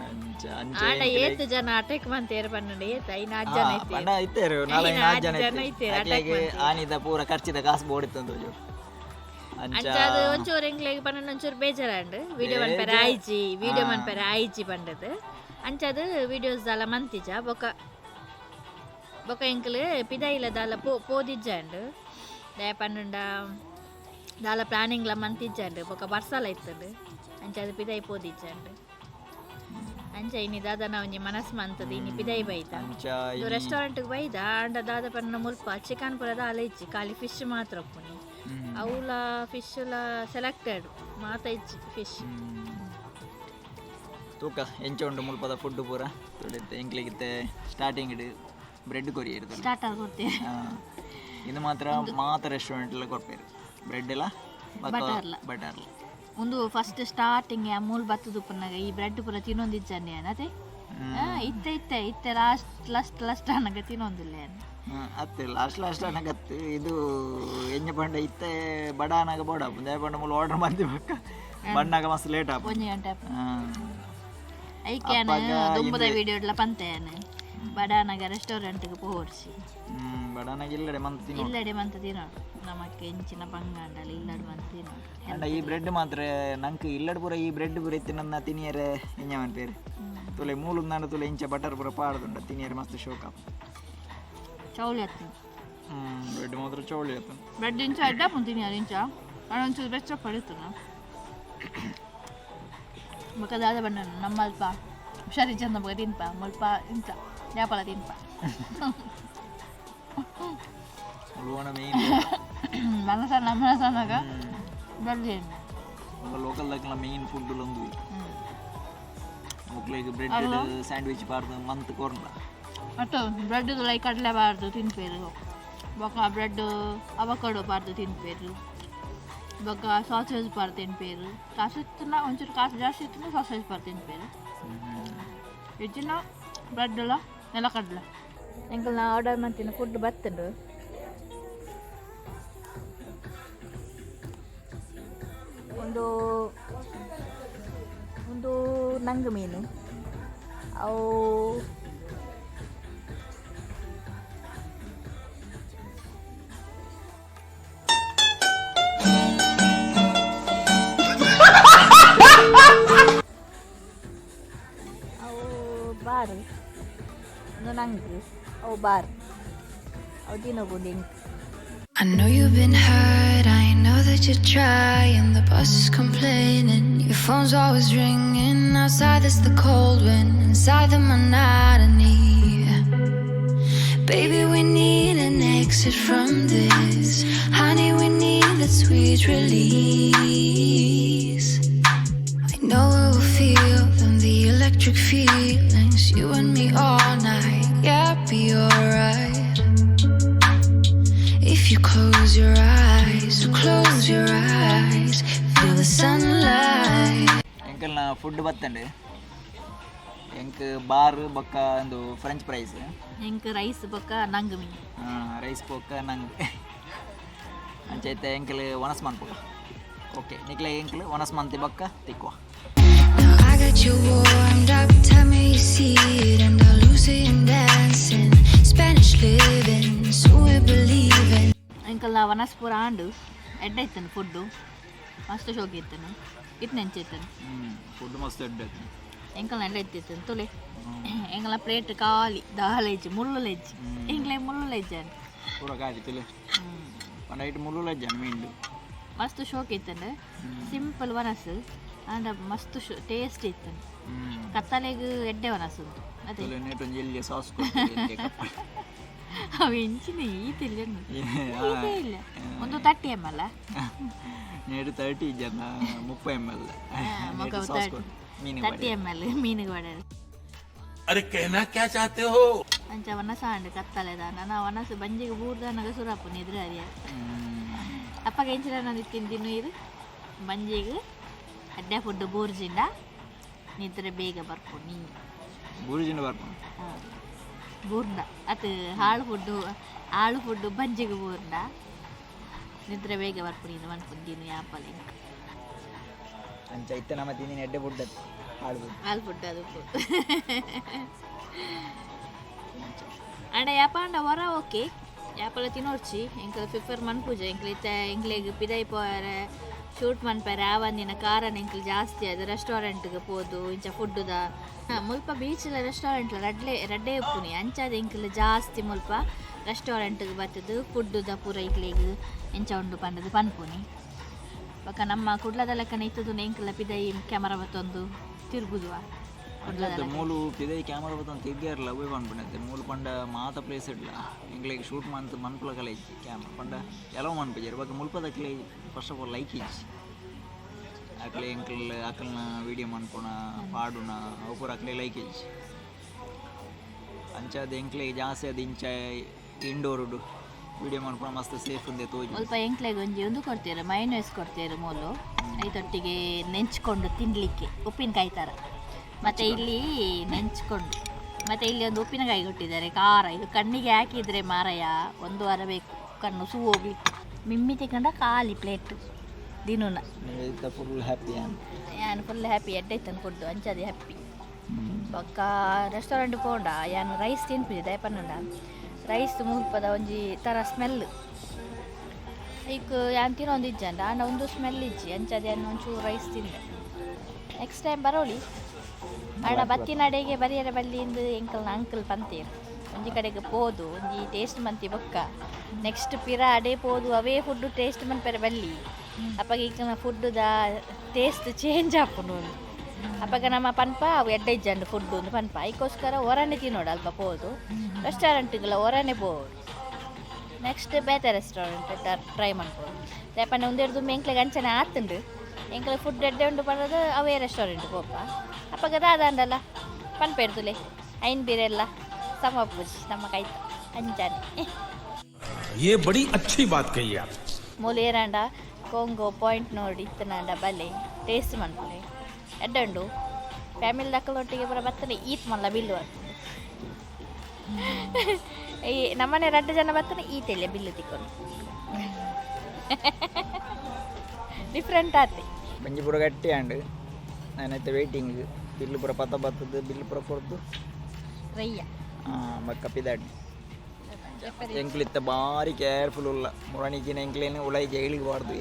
ಅಂಚ ಅಂಚ. ಆಂಡ ಏತ್ ಜನ ಅಟ್ಯಾಕ್ ಮಂತೇರು ಪನ್ನಂಡ? ಏತ್? ಐನ್ ಆಜ್ ಜನ ಇತ್ತೇರು. ಪಂಡ ಇತ್ತೇರು ನಾಲ್ಕು ಐನ್ ಆರು ಜನ ಆಜ್ ಜನ ಇತ್ತೇರು. ಇತ್ತೇರು attack ಅಕ್ಲೆಗ್ ಮಂತೇರು. ಆನಿದ ಪೂರ ಖರ್ಚಿದ ಕಾಸು ಬೋಡಿತ್ತು ಒಂಜೂರು ಅಂಚ. ಅಂಚ ಅದು ಒಂಚೂರು ಎಂಕ್ಲೆಗ್ ಪನ್ನಂಡ ಒಂಚೂರು ಬೇಜಾರಾಂಡ್, ವಿಡಿಯೋ ಮನ್ಪೆರೆ ಆಯ್ಜಿ, ವಿಡಿಯೋ ಮನ್ಪೆರೆ ಆಯ್ಜಿ ಪಂಡದು. ಅಂಚ ಅದು ವಿಡಿಯೋಸ್ ದಾಲ ಮಂತಿಜ. ಬೊಕ ಬೊಕ ಎಂಕ್ಲು ಪಿದಾಯಿಲ ದಾಲ ಪೋ ಪೋದಿಜ್ಜಾಂಡ್. ದಾಯೆ ಪನ್ನುಂಡ ದಾಲ ಪ್ಲಾನಿಂಗ್ಲ ಮಂತಿಜ್ಜಾಂಡ್. ಬೊಕ ಬರ್ಸಾಲ ಇತ್ತುಂಡು. ಅಂಚ ಅದು ಪಿದಾಯಿ ಪೋದಿಜ್ಜಾಂಡ್. ಅಂಚ ಇನಿ ದಾದನ ಒಂಜಿ ಮನಸ್ ಮಂತದ ಇನಿ ಪಿದಾಯಿ ಬೈದ. ಅಂಚ. ರೆಸ್ಟೋರೆಂಟ್ಗೆ ಬೈದ. ಆಂಡ ದಾದ ಪನ್ನ, ಮುಲ್ಪ ಚಿಕನ್ ಪೂರ ದಾಲ ಇಜ್ಜಿ, ಖಾಲಿ ಫಿಶ್ ಮಾತ್ರ ಉಪ್ಪುನಿ. ಅವುಲ ಫಿಶ್ ಲ ಸೆಲೆಕ್ಟೆಡ್ ಮಾತ ಇಜ್ಜಿ ಫಿಶ್. ತೂಕ ಎಂಚ ಉಂಡು ಮುಲ್ಪದ ಫುಡ್ ಪೂರ ತೊಡೆತ್ತೆ. ಎಂಕ್ಲೆಗಿತ್ತೆ ಸ್ಟಾರ್ಟಿಂಗ್ ಬ್ರೆಡ್ ಕೊರಿಯೆರ್. ಸ್ಟಾರ್ಟ್ ಕೊಡ್ತೇವೆ. ಇದು ಮಾತ್ರ ಮಾತ ರೆಸ್ಟೋರೆಂಟ್ ಎಲ್ಲ ಕೊರ್ಪೇರು ಬ್ರೆಡ್ ಎಲ್ಲ. Butter ಲ. ಬಟರ್. ಒಂದು ಫಸ್ಟ್ ಸ್ಟಾರ್ಟಿಂಗ್ ಮೂಲ್ ಬತ್ತದು ಪನ್ನಗ ಈ ಬ್ರೆಡ್ ಪೂರ ತಿನ್ನೊಂದಿಜ್ಜಾನೆ ಅದೇ. ಇತ್ತೆ ಇತ್ತೆ ಇತ್ತೆ ಲಾಸ್ಟ್ ಲಾಸ್ಟ್ ಲಾಸ್ಟ್ ಅನ್ನಾಗ ತಿನ್ನೊಂದಿಲ್ಲ. ಅತ್ತೆ, ಲಾಸ್ಟ್ ಲಾಸ್ಟ್ ಅನಗತ್ತು. ಇದು ಎಂಜ ಪಂಡ ಇತ್ತೆ ಬಡ ಅನಾಗ ಬೋಡ ದಾಯ ಪಂಡ ಮೂಲು ಆರ್ಡರ್ ಮಂದಿ ಬಕ್ಕ ಬಣ್ಣಾಗ ಮಸ್ತ್ ಲೇಟ್ ಆಪ. 1 ಗಂಟೆ ಐಕೆ ದುಂಬುದ ವಿಡಿಯೋ ಪಂತೆ ಬಡಾನಗ ರೆಸ್ಟೋರೆಂಟ್ಗೆ ಪೋರ್ಸಿ. ಬಡಾನಾಗ ಇಲ್ಲಡೆ ಮಂತ್ ತಿನ್ನೋಡು. ಇಲ್ಲಡೆ ಮಂತ ತಿನ್ನೋಡು, ನಮಕ್ ಎಂಚಿನ ಬಂಗಾಂಡಲ ಇಲ್ಲಡೆ ಮಂತ ತಿನ್ನೋಡು. ಅಂಡ ಈ ಬ್ರೆಡ್ ಮಾತ್ರ ನಂಕ್ ಇಲ್ಲಡೆ ಪೂರ ಈ ಬ್ರೆಡ್ ಪೂರ ಇತ್ತೆ ನನ್ನ ತಿನಿಯರೆ ಎಂಜ ಪೇರು ತುಲೆ ಮೂಲುಂದಾಂಡ ತುಲೆ ಇಂಚ ಬಟರ್ ಪೂರ ಪಾಡ್ದುಂಡ ತಿನಿಯರೆ ಮಸ್ತ್ ಶೋಕ. ಚೌಳಿ ಹತ್ತು. ಬ್ರೆಡ್ ಮಾತ್ರ ಚೌಳಿ ಆತು. ಬ್ರೆಡ್ ಇಂಚ ಅಡ್ಡ ತಿನ್ನಿಯರು ಇಂಚ ಒಂಚೂರು ಬೆಚ್ಚ ಪಡಿತು ಬೊಕ ದಾದ ಬಣ್ಣ ನಮ್ಮಲ್ಪ ಹುಷಾರಿ ಚಂದ ಬೊಕ ತಿನ್ಪ ಮುಲ್ಪ ಇಂಚ ಯಾಪಲ ತಿನ್ಪ. ಮುಳುವಣ ಮೇನ್. ಮನಸ ನಮ್ಮ ಸಣ್ಣಗ ಬ್ರೆಡ್. ಲೋಕಲ್ ದಕ್ಲ ಮೇನ್ ಫುಡ್ ಲೊಂದು ಮೊಕ್ಲೆಗ್ ಬ್ರೆಡ್ ಸ್ಯಾಂಡ್ವಿಚ್ ಪಾರ್ದು ಮಂತ್ ಕೊರ್ಂಡ. ಅಟ್ಟು ಬ್ರೆಡ್ ಲೈಕ್ ಕಡಲೆ ಬಾರ್ದು ತಿನ್ಪೇರು, ಬೊಕ ಬ್ರೆಡ್ ಅವಕಡೋ ಬಾರ್ದು ತಿನ್ಪೇರು, ಬೊಕ ಸಾಸೇಜ್ ಬಾರ್ ತಿನ್ಪೇರು. ಕಾಸು ಇತ್ತುನ ಒಂಚೂರು ಕಾಸು ಜಾಸ್ತಿ ಇತ್ತುನ ಸಾಸೇಜ್ ಬಾರ್ ತಿನ್ಪೇರು. ಹೆಚ್ಚಿನ ಬ್ರೆಡ್ ಎಲ್ಲ ನೆಲಕಡಲೆ. ಎಂಕಲ್ ನಾ ಆರ್ಡರ್ ಮಾಡ್ತೀನಿ ಫುಡ್ ಬತ್ತುಂಡು. ಒಂದು ಒಂದು ನಂಗು ಮೀನು ಅವು. ಅವು ಬಾರ್ ಒಂದು ನಂಗು ಅವು ಬಾರ್ ಅವು ತಿನ್ನೋದು ಎಂಕ್. I know you've been hurt, I know that you're trying. The boss is complaining, your phone's always ringing. Outside there's the cold wind, inside the monotony. Baby, we need an exit from this. Honey, we need that sweet release. I know we will feel them, the electric feelings. You and me all night, yeah, be alright. If you close your eyes, so close your eyes, feel the sunlight. ಎಂಕಲ್ನ food ಬತ್ತಂಡು. ಎಂಕ್ ಬಾರ್ ಬೊಕ್ಕ ಒಂದು French fries. ಎಂಕ್ rice ಬೊಕ್ಕ ನಂಗು ಮೀನು. Rice ಬೊಕ್ಕ ನಂಗ್. ಅಂಚೈತೆ ಎಂಕಲ್ ವನಸ್ ಮನ್ಪುಗ. ಓಕೆ ನಿಕ್ಲೆ ಎಂಕಲ್ ವನಸ್ ಮಂತಿ ಬೊಕ್ಕ ತಿಕ್ಕುವ. Now I got you warmed up, tell me you see it. Andalusian dancing, Spanish living, so we believe in. ಎಂಕಲ್ನ ವನಸ್ ಪೂರ ಆಂಡು ಎಡ್ಡೆ ಇತ್ತನು ಫುಡ್ಡು ಮಸ್ತ್ ಶೋಕಿ ಇತ್ತನು ಇತ್ತು ನೆಂಚಿತ್ತನು. ಫುಡ್ ಮಸ್ತ್ ಎಡ್ಡೆ. ಎಂಕಲ್ನ ಎಡ್ಡೆ ಇತ್ತಿತ್ತು ತುಲೆ. ಎಂಕಲ್ನ ಪ್ಲೇಟ್ ಖಾಲಿ ದಾಲ ಇಜ್ಜಿ, ಮುಳ್ಳುಲ ಇಜ್ಜಿ. ಎಂಕ್ಲೆ ಮುಳ್ಳುಲ ಇಜ್ಜಾನ್. ಪೂರ ಖಾಲಿ ತುಲೆ. ಪಂಡ ಐಟ್ ಮುಳ್ಳುಲ ಇಜ್ಜಾನ್ ಮೀನ್ಡು. ಮಸ್ತ್ ಶೋಕಿ ಇತ್ತಂಡು. ಸಿಂಪಲ್ ವನಸ್ ಆಂಡ ಮಸ್ತ್ ಟೇಸ್ಟ್ ಇತ್ತನು. ಕತ್ತಲೆಗ್ ಎಡ್ಡೆ ವನಸ್ ಉಂಟು ಅದೇ. ತುಲೆ ನೇಟ್ ಒಂಜಿ ಎಲ್ಯ ಸಾಸ್. ಅವು ಎಂಚಿನ ಈತಿಲ್ಲ ಈತೇ ಇಲ್ಲ. ಒಂದು 30 ಎಮ್ ಎಲ್. ನೇಟ್ 30 ಇಜ್ಜಾನ, 30 ಎಮ್ ಎಲ್ ಸಾಸ್ ಕೊಡು ಮೀನು. 30 ಎಮ್ ಎಲ್ ಮೀನಿಗೆ ಪಡೋದು. अरे, कहना क्या चाहते हो? ಅಂಚ ವನಸ ಆಂಡ್ ಕತ್ತಲೆದ ನನ್ನ ವನಸು ಬಂಜಿಗೆ ಬೂರ್ದನಗ ಸುರಪ್ಪು ನಿದ್ರೆ ಅರಿಯ. ಅಪ್ಪಗೆ ಎಂಚಿನ ತಿಂದಿನ್ನು ಇರು ಬಂಜಿಗೆ ಅಡ್ಡೆ ಫುಡ್ ಬೂರ್ಜಿಂದ ನಿದ್ರೆ ಬೇಗ ಬರ್ಪು ನೀ. ಬೂರ್ಜಿನ ಬರ್ಪು. ಬೂರ್ದ ಅದು ಹಾಳು ಫುಡ್ಡು, ಹಾಳು ಫುಡ್ಡು ಬಂಜಿಗೆ ಬೂರ್ದ ನಿದ್ರೆ ಬೇಗ ಬರ್ಪು ನೀನು ಮನ್ಪುಂದಿನು ಯಾಪಲೆ. ಅಂಚ ಇತ್ತೆ ನಮ್ಮ ತಿಂದಿನ ಎಡ್ಡೆ ಫುಡ್ ಹಾಳು ಫುಡ್. ಹಾಳು ಫುಡ್ ಅದು. ಅಂಡ ಯಾಪಾಂಡ ವರ ಓಕೆ ಯಾಪಲ ತಿನ್ನೋಡ್ಚಿ. ಎಂಕಲ್ ಪ್ರಿಫರ್ ಮನ್ಪುಜ. ಎಂಕ್ಲ ಇತ್ತೆ ಎಂಕ್ಲೆಗ್ ಪಿದೈ ಪೋಯರೆ ಶೂಟ್ ಮನ್ಪರೆ ಆವಂದಿನ ಕಾರಣ ಎಂಕ್ಲು ಜಾಸ್ತಿ ಅದು ರೆಸ್ಟೋರೆಂಟ್ಗೆ ಪೋದು ಇಂಚ ಫುಡ್ಡುದ. ಮುಲ್ಪ ಬೀಚ್ಲ ರೆಸ್ಟೋರೆಂಟ್ಲ ರಡ್ಲೆ ರಡ್ಡೆ ಉಪ್ಪುನಿ. ಅಂಚಾದ ಎಂಕ್ಲು ಜಾಸ್ತಿ ಮುಲ್ಪ ರೆಸ್ಟೋರೆಂಟ್ಗೆ ಬತ್ತದು ಫುಡ್ಡುದ ಪೂರ ಎಂಕ್ಲೆಗ್ ಎಂಚ ಉಂಡು ಪಂಡದು ಪನ್ಪುನಿ. ಬೊಕ ನಮ್ಮ ಕುಡ್ಲದ ಲೆಕ್ಕನೆ ಇತ್ತದು ಎಂಕ್ಲ ಪಿದೈ ಕ್ಯಾಮರಾ ಬತ್ತೊಂದು ತಿರುಗುದುವ ಕುಡ್ಲದ. ಅಂಚ ಮೂಲು ಪಿದೈ ಕ್ಯಾಮರಾ ಬತ್ತೊಂದು ತಿರ್ಗ್ಯಾರಲ್ಲ ಅವೇ ಪನ್ಪುನತ್ತೆ. ಮೂಲು ಪಂಡ ಮಾತ ಪ್ಲೇಸ್ ಇಡ್ಲ ಎಂಕ್ಲೆಗ್ ಶೂಟ್ ಮಂತ್ ಮನ್ಪುಲ ಕಲೆ ಇಜ್ಜಿ. ಕ್ಯಾಮ್ರಾ ಪಂಡ ಕೆಲವು ಮನ್ಪುಜೆರ್. ಬೊಕ ಮುಲ್ಪದಕ್ಲೆ ಫಸ್ಟ್ ಆಫ್ ಆಲ್ ಲೈಕ್ ಇಜ್ಜಿ. ಅಕ್ಲೆ ಎಂಕ್ಲ್ ಅಕಲ್ನ ವೀಡಿಯೋ ಮನ್ಪುನ ಪಾಡುನ ಅವು ಪೂರ ಅಕ್ಲೆ ಲೈಕ್ ಇಜ್ಜಿ. ಅಂಚಾದ್ ಎಂಕ್ಲೆ ಜಾಸ್ತಿ ಅದು ಇಂಚ ಇಂಡೋರುಡು ವಿಡಿಯೋ ಮನ್ಪುನ ಮಸ್ತ್ ಸೇಫ್ ಉಂದೆ ತೋಜು. ಸ್ವಲ್ಪ ಎಂಕ್ಲೆಗ್ ಒಂಜಿ ಒಂದು ಕೊಡ್ತೇವೆ, ಮೈನಸ್ ಕೊಡ್ತೇವೆ ಮೂಲು. ಐತೊಟ್ಟಿಗೆ ನೆಂಚ್ಕೊಂಡು ತಿನ್ನಲಿಕ್ಕೆ ಉಪ್ಪಿನಕಾಯಿ ಥರ. ಮತ್ತು ಇಲ್ಲಿ ನೆಂಚ್ಕೊಂಡು, ಮತ್ತು ಇಲ್ಲಿ ಒಂದು ಉಪ್ಪಿನಕಾಯಿ ಕೊಟ್ಟಿದ್ದಾರೆ, ಖಾರ. ಇದು ಕಣ್ಣಿಗೆ ಹಾಕಿದರೆ ಮಾರಾಯ ಒಂದು ವಾರ ಬೇಕು ಕಣ್ಣು ಸೂ ಹೋಗ್ಲಿಕ್ಕೆ. ಮಿಮ್ಮಿ ತಿಕ್ಕಂಡ ಖಾಲಿ ಪ್ಲೇಟ್ ದಿನೂನ. Full happy. ಯಾನ್ ಫುಲ್ ಹ್ಯಾಪಿ. ಎಡ್ಡೆ ಇತ್ತನ್ನು ಫುಡ್ಡು, ಅಂಚದೆ ಹ್ಯಾಪಿ. ಬೊಕ್ಕ ರೆಸ್ಟೋರೆಂಟ್ ಪೋಂಡ ಯಾನ್ ರೈಸ್ ತಿನ್ಪಿದೆ. ದಯಪನ್ನಂಡ ರೈಸ್ ಮುಲ್ಪದ ಒಂಜಿ ಥರ ಸ್ಮೆಲ್. ಐಕ್ ಯಾನ್ ತಿನ್ನೊಂದು ಇಜ್ಜಂಡ, ಆಂಡ ಒಂದು ಸ್ಮೆಲ್ ಇಜ್ಜಿ. ಅಂಚದೆ ಯಾನ್ ಒಂಚೂರು ರೈಸ್ ತಿಂದೆ. ನೆಕ್ಸ್ಟ್ ಟೈಮ್ ಬರೋಳಿ. ಆಂಡ ಬತ್ತಿನಡೆಗೆ ಬರಿಯರ ಬಲ್ಲಿಂದು ಎಂಕಲ್ನ ಅಂಕಲ್ ಪಂತೇರು. ಒಂಜಿ ಕಡೆಗೆ ಪೋದು ಒಂಜಿ ಟೇಸ್ಟ್ ಮಂತಿ ಬೊಕ್ಕ ನೆಕ್ಸ್ಟ್ ಪಿರ ಅಡೆ ಪೋದು ಅವೇ ಫುಡ್ ಟೇಸ್ಟ್ ಮನ್ಪೆರೆ ಬಲ್ಲಿ. ಅಪ್ಪಗೆ ಈಗಿನ ಫುಡ್ಡುದ ಟೇಸ್ಟ್ ಚೇಂಜ್ ಆಪುಂಡು. ಅಪ್ಪಗ ನಮ್ಮ ಪನ್ಪ ಅವು ಎಡ್ಡೆ ಇಜ್ಜಂಡು ಫುಡ್ ಒಂದು ಪನ್ಪ. ಐಕೋಸ್ಕರ ಹೊರನೆ ತಿನ್ನೋಡು. ಅಲ್ಪ ಪೋದು ರೆಸ್ಟೋರೆಂಟ್ಗೆಲ್ಲ ಹೊರನೆ ಪೋಡು. ನೆಕ್ಸ್ಟ್ ಬೇತೆ ರೆಸ್ಟೋರೆಂಟ್ ಟ್ರೈ ಮಾಡ್ಬೋದು. ಯಾಕಂದ್ರೆ ಒಂದೆರಡು ಎಂಕ್ಲೆಗ್ ಅಂಚನೆ ಆತುಂಡು. ಎಂಕ್ಲೆ ಫುಡ್ ಎಡ್ಡೆ ಉಂಡು ಪನ್ನದು ಅವೇ ರೆಸ್ಟೋರೆಂಟ್ ಪೋಪ. ಅಪ್ಪಗ ದಾದಾಂಡಲ್ಲ ಪನ್ಪೆಡ್ದುಲೆ ಐನ್ ಬೀರೆಲ್ಲ ಸಮ ಪೂಜಿ ನಮ್ಮ ಕೈತ ಅಂಚಾನೆ. ये बड़ी अच्छी बात कही आप। ಮೂಲು ಏರಾಂಡ ಕೊಂಗೋ ಪಾಯಿಂಟ್ ನೋಡಿ ಇತ್ತನಾಂಡ ಬಲೆ ಟೇಸ್ಟ್ ಮನ್ಪುಲೆ, ಎಡ್ಡೆ ಉಂಡು. ಫ್ಯಾಮಿಲಿ ದಕ್ಕಲೊಟ್ಟಿಗೆ ಪೂರ ಬತ್ತನೆ ಈತ್ ಮಲ್ಲ ಬಿಲ್ಲು ಬರ್ತದೆ. ಈ ನಮ್ಮನೆ ರಡ್ಡು ಜನ ಬತ್ತನೆ ಈತೆಲ್ಲ ಬಿಲ್ಲು ತಿಕ್ಕೊಂಡು ಡಿಫ್ರೆಂಟ್ ಆತೆ. ಬಂಜಿ ಪೂರ ಗಟ್ಟಿ ಆಂಡ್ ನಾನೈತೆ ವೇಟಿಂಗ್. ಬಿಲ್ಲು ಪೂರ ಪತ್ತ ಬತ್ತದ, ಬಿಲ್ಲು ಪೂರ ಕೊರ್ದು. ರಯ್ಯ. ಬೊಕ್ಕ ಪಿದಾಡಿ. ಎಂಕ್ಲಿತ್ತ ಬಾರಿ ಕೇರ್ಫುಲ್ ಉಲ್ಲ ಮುರಣಿಕಿನ. ಎಂಕ್ಲೇನು ಉಳೈ ಜೈಲಿಗೆ ಬಾರ್ದು.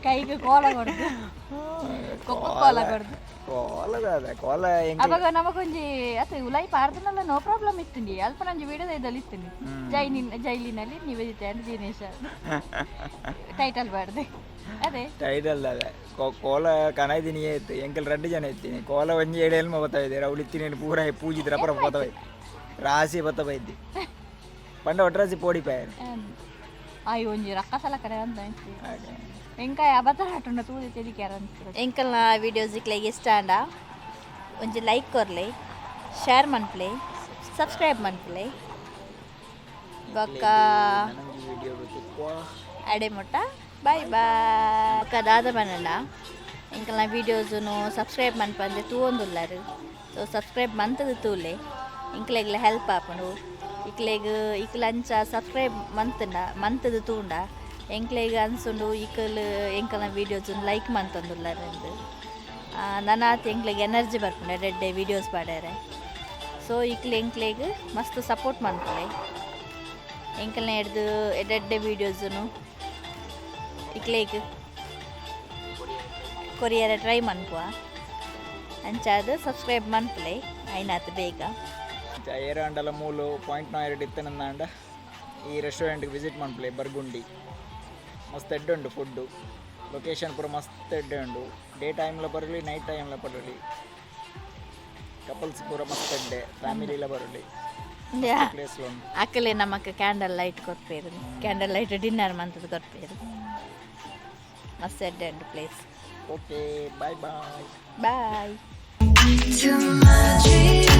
ಕೈಗೆ ಕೋಲ ಕೊಡ್ದು, ಕೊಕ್ಕ ಕೋಲ ಕೊಡ್ದು. ಕೋಲದ ಅದ ಕೋಲ ಎಂಕ್ಲೆ. ಅವಾಗ ನಮಗೊಂಜಿ ಅತ್ತ ಉಲೈ ಪಾರ್ದನಲ್ಲ, ನೋ ಪ್ರಾಬ್ಲಮ್ ಇತ್ತು. ಅಲ್ಪ ನಂಜಿ ವಿಡಿಯೋದ ಇದ್ದಲ್ಲಿ ಇತ್ತು, ಜೈನಿನ ಜೈಲಿನಲ್ಲಿ ನಿವೇದಿತ ಅಂಡ್ ದಿನೇಶ ಟೈಟಲ್ ಬಾರ್ದು ಅದೇ. ಟೈಟಲ್ ಅದ ಕೋಲ ಕನಾಯ್ದಿನಿ ಇತ್ತು. ಎಂಕಲ್ ರಡ್ಡು ಜನ ಇತ್ತೀನಿ. ಕೋಲ ಒಂಜಿ ಏಳು ಎಲ್ಮ ಬತ್ತ ಇದ್ದೀರ. ಅವಳು ಇತ್ತೀನಿ ಪೂರ ಪೂಜಿದ್ರ ಪರ ಬತ್ತ ರಾಸಿ ಬತ್ತ ಬೈದ್ದಿ ಪಂಡ ಒಟ್ರಾಸಿ ಪೋಡಿ ಪಾಯರ್. ಆಯ್ ಒಂಜಿ ರಕ್ಕಸಲ ಕಡೆ ಅಂತ ವೆಂಕಾಯ ಅಬತಾರ ಆಟುಂಡ ತೂದು ತೆಲಿಕ್ಯಾರ ಅಂತ. ಎಂಕಲ್ನ ವೀಡಿಯೋಸ್ ಇಕ್ಲೆಗ್ ಇಷ್ಟ ಆಂಡ ಒಂಜಿ ಲೈಕ್ ಕೊರ್ಲೆ, ಶೇರ್ ಮನ್ಪುಲೆ, ಸಬ್ಸ್ಕ್ರೈಬ್ ಮನ್ಪುಲೆ. ಬೊಕ್ಕ ವಿಡಿಯೋ ಅಡೆ ಮುಟ್ಟ ಬಾಯ್ ಬಾಯ್. ಬೊಕ್ಕ ದಾದ ಪನಂಡ, ಎಂಕಲ್ನ ವೀಡಿಯೋಸುನು ಸಬ್ಸ್ಕ್ರೈಬ್ ಮನ್ಪಂದೆ ತೂವೊಂದುಲ್ಲಾರು. ಸೊ ಸಬ್ಸ್ಕ್ರೈಬ್ ಮಂತದ ತೂಲೆ, ಎಂಕ್ಲೆಗ್ಲ ಹೆಲ್ಪ್ ಆಪುಂಡು. ಇಕ್ಲೆಗ್ ಇಕ್ಲ ಅಂಚ ಸಬ್ಸ್ಕ್ರೈಬ್ ಮಂತಂಡ ಮಂತದ ತೂಂಡ ಎಂಕ್ಲೆಗ್ ಅನ್ಸುಂಡು ಇಕಲ್ ಎಂಕಲ್ನ ವೀಡಿಯೋಸುನು ಲೈಕ್ ಮಂತೊಂದುಲ್ಲಾರಂದು. ನನಾತ್ ಎಂಕ್ಲೆಗ್ ಎನರ್ಜಿ ಬರ್ಪುಂಡು ಎಡ್ಡೆ ವೀಡಿಯೋಸ್ ಪಾಡ್ಯಾರೆ. ಸೊ ಇಕ್ಲೆ ಎಂಕ್ಲೆಗ್ ಮಸ್ತ್ ಸಪೋರ್ಟ್ ಮನ್ಪುಲೆ. ಎಂಕಲ್ನ ಎಡ್ದು ಎಡ್ಡೆಡ್ಡೆ ವೀಡಿಯೋಸುನು ಇಕ್ಲೆಗ್ ಕೊರಿಯರ ಟ್ರೈ ಮನ್ಪುವ. ಅಂಚಾದ್ ಸಬ್ಸ್ಕ್ರೈಬ್ ಮನ್ಪುಲೆ ಐನಾತ್ ಬೇಗ. ಏರಾಂಡಲ ಮೂಲು ಪಾಯಿಂಟ್ ನಾಯರ್ಡ್ ಇತ್ತನಂದಾಂಡ ಈ ರೆಸ್ಟೋರೆಂಟ್ಗೆ ವಿಸಿಟ್ ಮನ್ಪುಲೆ. ಬರ್ಗುಂಡಿ ಮಸ್ತ್ ಎಡ್ಡೆ ಉಂಡು ಫುಡ್ಡು. ಲೊಕೇಶನ್ ಪೂರ ಮಸ್ತ್ ಎಡ್ಡೆ ಉಂಡು. ಡೇ ಟೈಮ್ಲ ಬರಲಿ, ನೈಟ್ ಟೈಮ್ಲ ಬರಲಿ, ಕಪಲ್ಸ್ ಪೂರ ಮಸ್ತ್ ಎಡ್ಡೆ, ಫ್ಯಾಮಿಲಿಲ ಬರಲಿ ಪ್ಲೇಸ್ ಉಂಡು. ಅಕ್ಕಲೆ ನಮಕ್ ಕ್ಯಾಂಡಲ್ ಲೈಟ್ ಕೊರ್ಪೇರು, ಕ್ಯಾಂಡಲ್ ಲೈಟ್ ಡಿನ್ನರ್ ಮಂತದ ಕೊರ್ಪೇರು. ಮಸ್ತ್ ಎಡ್ಡೆ ಉಂಡು place. Okay, bye bye. Bye. To my dreams.